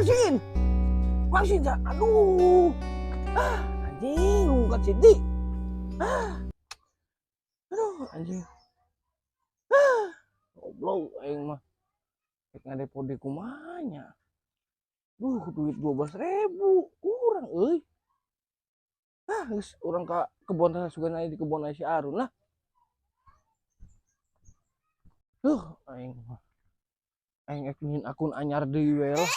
Mangsin. Mangsin ja. Aduh. Ah, anjing rungkat sidi. Ah. Aduh, anjing. Ah. Goblok aing mah. Rek ngadepo di kumanya. Duh, duit 12.000 kurang euy. Ah, geus urang ka kebon teh sugan aya di kebon aya si Arun lah. Duh, aing mah. Aing ek nyieun akun anyar deui we lah.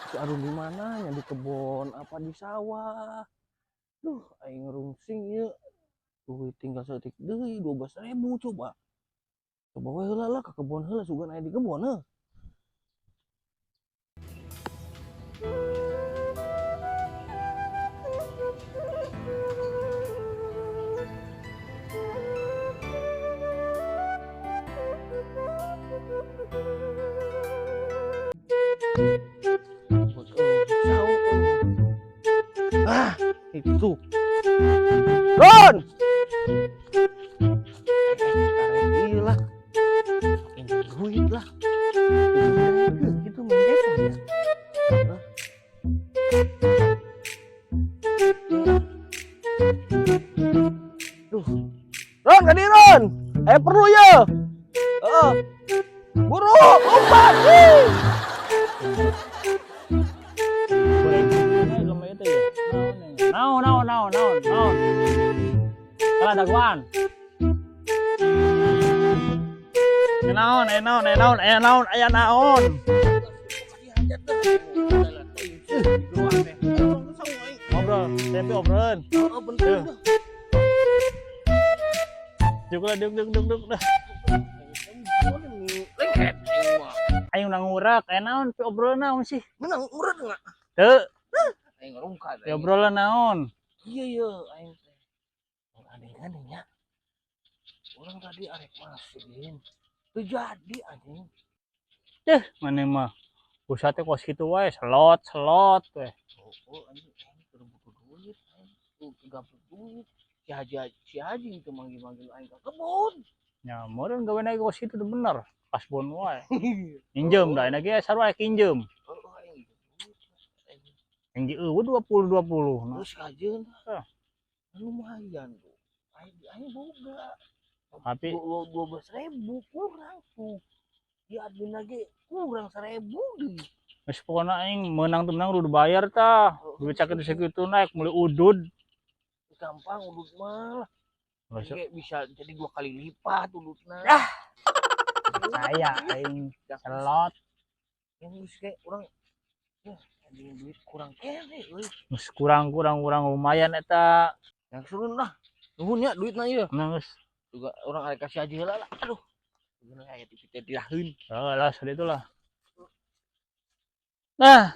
Si Arun di mana nya, di kebon apa di sawah? Duh, aing rungsing ieu. Duit tinggal saeutik deui 12.000 coba. Coba we heula lah ka kebon heula sugan aya di kebon heuh. Ah, itu. Ron. Iya lah. Ini duit lah. Itu main depo ya. Duh. Ron, kadi Ron. Eh perlu ya. Heeh. Buru, lompat. Wih. Naon, naon, naon, naon, naon. Salah daguan. Naon, eh naon, eh naon, eh naon, aya naon. Ngobrol, tempe obrolan. Duk lah, duk, duk, duk, duk, dah. Lengket. Aing udah ngurak, eh naon, pe obrolan naon sih? Menang urut enggak? Teu, Aing rungkad. pe obrolan naon? Iya iya aing teh. Aneh-aneh ya. Orang tadi arek masin. Teu jadi anjing. Teh, maneh mah. Pusatnya kos kitu wae, selot, selot we. Oh, oh anjing aing keur butuh duit aing. Tuh gabut duit. Si Haji itu manggil-manggil aing ke kebun. Ya, meureun gawe naik kos kitu teu bener. Kasbon wae. Minjem da enak ge sarua kinjem. Oh, oh aing butuh duit. Aing. Yang di eueuh 20 20. Nah, Terus kajeun. Hah. Lumayan tuh. Aing aing boga. Tapi 12.000 kurang tuh. Di admin lagi kurang 1.000 deh. Geus pokona aing meunang teu meunang kudu dibayar tah. Duit sakitu sakitu naik meuli udud. Gampang udud mah. Geus Kayak bisa jadi 2 kali lipat ududna. Ah. Saya aing selot. Yang geus kayak urang ya anjing duit kurang kene euy. Geus kurang kurang kurang lumayan eta. Yang surun lah. Nuhun ya duitna ieu. Nah geus. Juga urang arek kasih aja heula lah. Aduh. Bener aya TV teh diraheun. Oh, lah sudah itulah. Nah.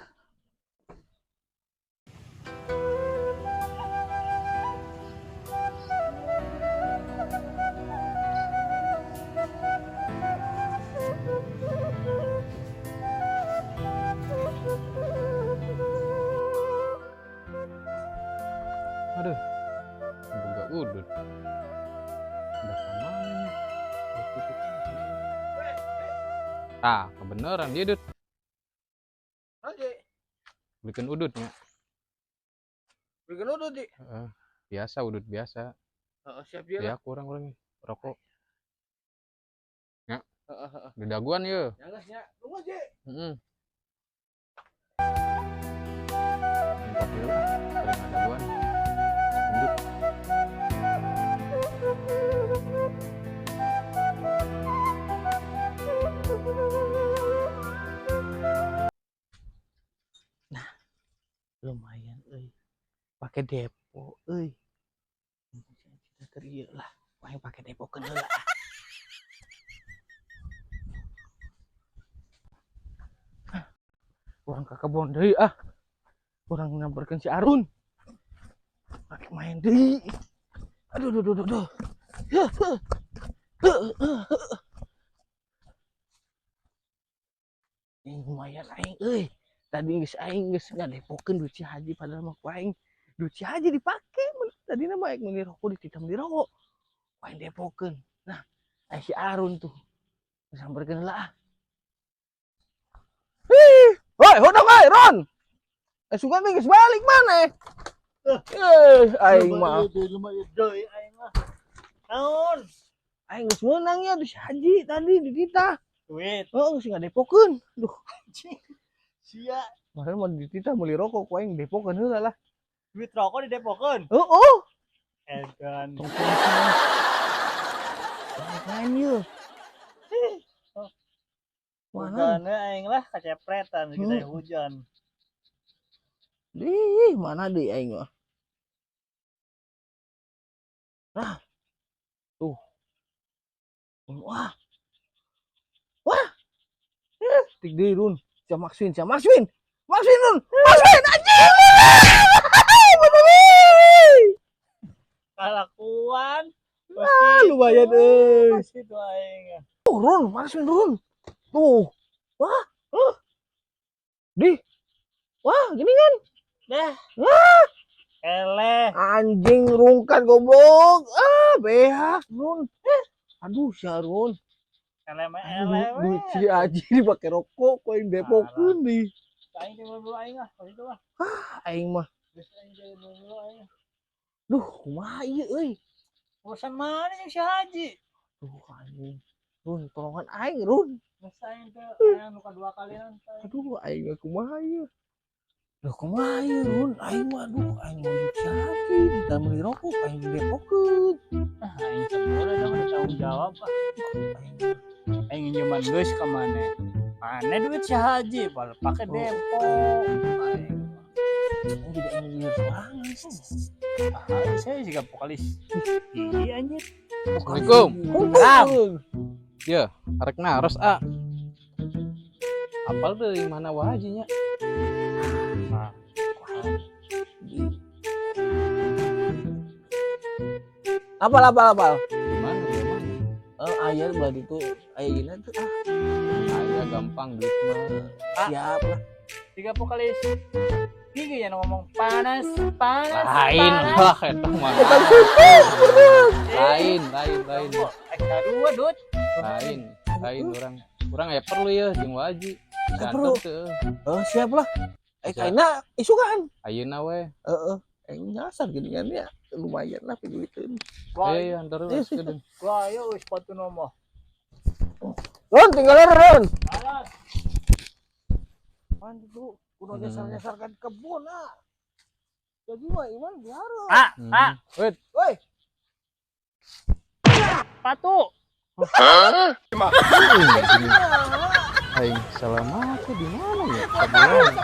Aduh, boga udut. Udah kamana? Tah, kebeneran dia, Dut. Oke, Bikin udutnya. bikin udut di. Heeh. Biasa udut biasa. Heeh, siap dia Ya lah. kurang kurang rokok. Ya. Heeh, heeh. Di daguan ye. Ya geus nya. Tunggu aja. Heeh. Kopi lah, sering daguan. Udut. Nah, lumayan euy. Pakai depo euy. Kita ieu lah. Aing pakai depo keun heula. Ah. Urang ka kebon deui ah. Urang nyamperkeun si Arun. Pakai main deui. Aduh duh duh duh duh. Heuh, heuh. Heuh, heuh, heuh. Ini lumayan aing euy. Tadi geus aing geus ngadepokeun duit si Haji padahal mah ku aing duit si Haji dipake. Tadi nama aing meuli rokok dititah meuli rokok. Ku aing depokeun. Nah, aing si Arun tuh. Samperkeun lah. Hih. Woi, hodong euy, Ron. Eh, sugan geus balik mana? Eh, aing mah. Deui aing mah. Naon? Aing geus meunang ya di si Haji tadi di Tita. Duit. Oh, geus ngadepokeun. Duh, Sia, kemarin mau di Tita meuli rokok ku aing depokeun heula lah. Duit rokok didepokeun. Heeh. Edan. Tong tong. Lain yeuh. Mana? Hujannya aing lah kacepretan kita hujan. Ih, mana deui aing mah. Nah. Tuh. Wah. Wah. Eh, tik deui Run. Sia Maxwin, sia Maxwin. Maxwin Run. Maxwin anjing. Bener. Kalakuan. Ah, lumayan euy. Pasti itu aing. Tuh, Run, Maxwin Run. Tuh. Wah. Huh. Di. Wah, gini kan? Dah. Wah. Eleh. Anjing rungkat goblok. Ah, beak Run. Eh, aduh, sia Run. Eleh mah Aduh, eleh we. duit si Aji dipake rokok, ku aing depokeun di. Aing teh dulu aing ah, kalau itu ah. Aing mah, Geus aing teh dulu aing. Duh, kumaha ieu euy. Urusan mana jeung si Haji? Duh, anjing. Run, tolongan aing, Run. Geus aing teh aya nu kadua kalian teh. Aduh, aing mah kumaha ieu. Duh, kumaha ieu, Run. Aing mah, aduh, aing mau duit si Haji, ditambah meuli rokok, aing didepokeun. Ah, aing teh boleh dong tanggung jawab ah. Aing Aing nginjeman geus ka maneh. Mana duit si Haji, bal pake depo. Aing aing juga ingin lieur sorangan. Ah, saya juga vokalis. Iya anjir. Assalamualaikum. Hukum. Ya, arek naros ah. Apal deui mana Wa Haji nya? Nah, Apal, apal, apal. Di mana? Di mana? Eh, aya belah ditu, aya gina tuh. Ah, Aya gampang duit mah. Ah. Siap lah. Tiga vokalis. Gigi yang ngomong panas, panas, Lain panas. lah eta mah. Bukan suku, bener. Lain, lain, lain. Ekstra dua, Dut. Lain, lain urang. Urang aya perlu ya jeung Wa Haji. Aya perlu. Teu. Eh, siap lah. Eh, Siap. kaina isukan. Ayeuna we. Heeh. Eh, nyasar gini kan ya. Lumayan lah duiteun. Wah, Eh, antar we sekedeng. wah, ayo sepatu nomo. Ron, tinggal Ron. Alas. Pan itu kudu nyasar-nyasar kan kebun ah. Jadi mah iman biara. Ah, ah, Wait, Woi, sepatu. Aing salah make di mana ya? Sabulan.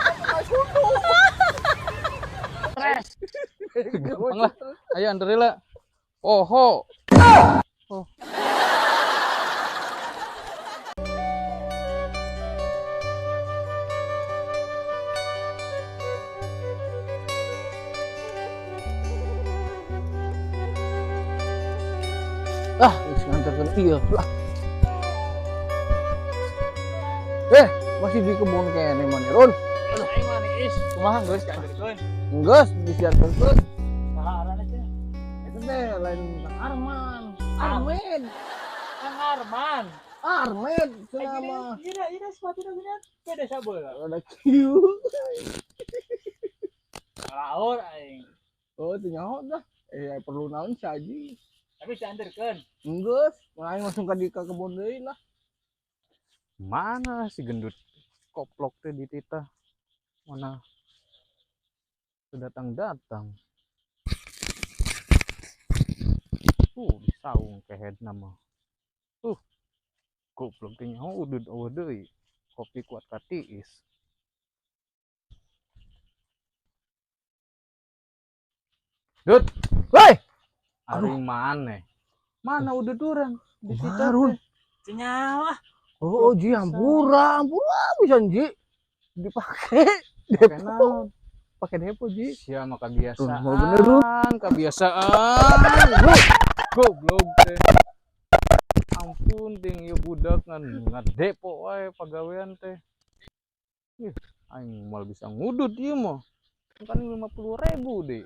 Stres. Gampang lah. Ayo antar heula. Oho. Oh. Ah, geus nganterkeun ieu lah. Eh, masih di kebun kene mana, Ron? Aduh, aing mah nih, is. Kumaha geus diantarkeun? Geus disiarkeun. Saha arana teh? Itu teh lain Kang Arman. Armed. Kang Arman. Armed Eh, selama gini, gini, gini, sepatu gini, beda sabeula. ada kieu. Laur aing. Oh, teu nyaho dah. Eh, perlu naon saji. Tapi diantarkeun. Geus, aing langsung ka di ka kebun deui lah. Mana si gendut koplok teh di titah? Mana datang-datang. Di saung kehed nama. Goblok teh nyaho udud eueuh deui. Kopi kuat katiis. Dut, Woi, ari maneh? Mana udud urang di titah Marun. teh? Cenyawa. Oh, ji ampura, ampura bisa ji. Dipake Pakai depo, naon? pakai depo ji. Sia mah Tuh, mau bener lu. kebiasaan, kebiasaan. Goblok teh. Ampun ting ieu budak ngan ngadepo wae pagawean teh. Ih, aing moal bisa ngudut ieu mah. Kan 50.000 deh.